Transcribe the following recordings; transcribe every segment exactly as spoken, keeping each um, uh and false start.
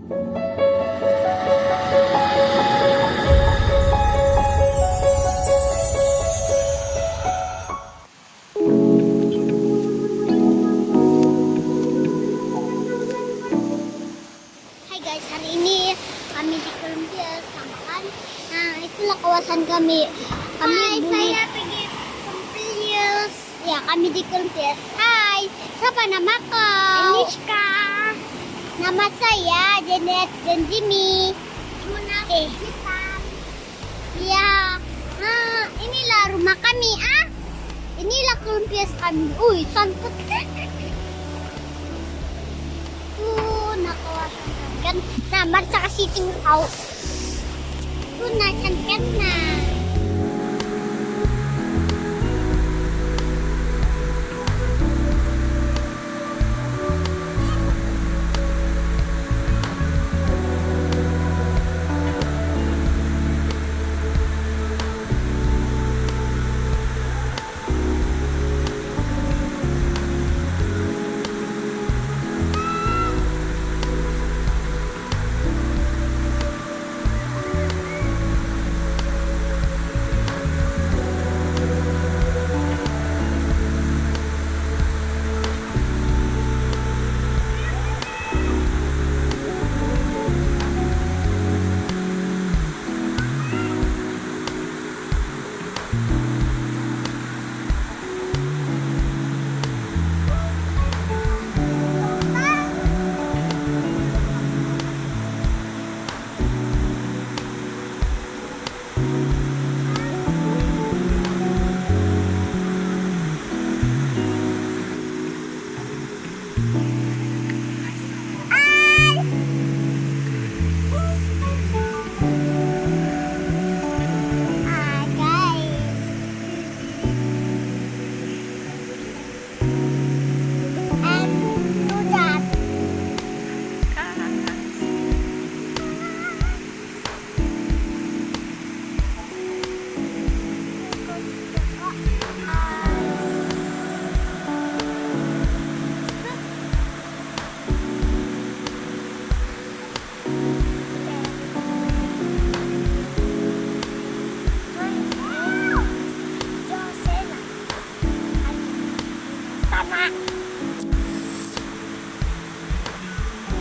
Hai guys, hari ini kami di Kolumbia sama kan. Nah, itulah kawasan kami. Kami Hai, beli saya pergi Kolumbia. Ya, kami di Kolumbia. Hai, siapa nama kau? Aniska. Nama saya Janet dan Jimmy. Muna Eh. Kita. Ya, ha, inilah rumah kami, ah. Inilah Kolumbia kami. Ui, sangkut. Tu, nak kawasan kan. Nah, mari saya kasih tengok kau. Tu, nak cantik, nah.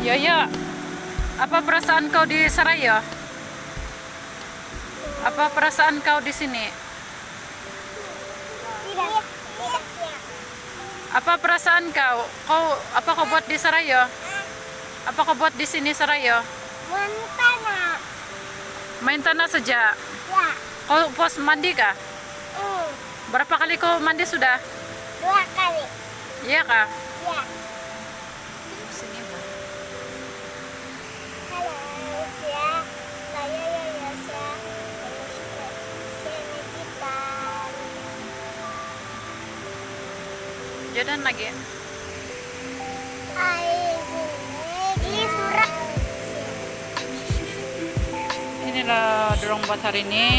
Yoyo, apa perasaan kau di Seraya? Apa perasaan kau di sini? Apa perasaan kau? Kau, apa kau buat di Seraya? Apa kau buat di sini, Seraya? Main tanah. Main tanah saja? Ya. Kau puas mandi kah? Hmm. Berapa kali kau mandi sudah? Dua kali. Iya kah? Ya. Sini, Bang. Halo, Indonesia. Saya Yayasa. Indonesia. Saya Najibal. Jalan lagi. Hai, sini. Ini surat. Inilah dorong buat hari ini.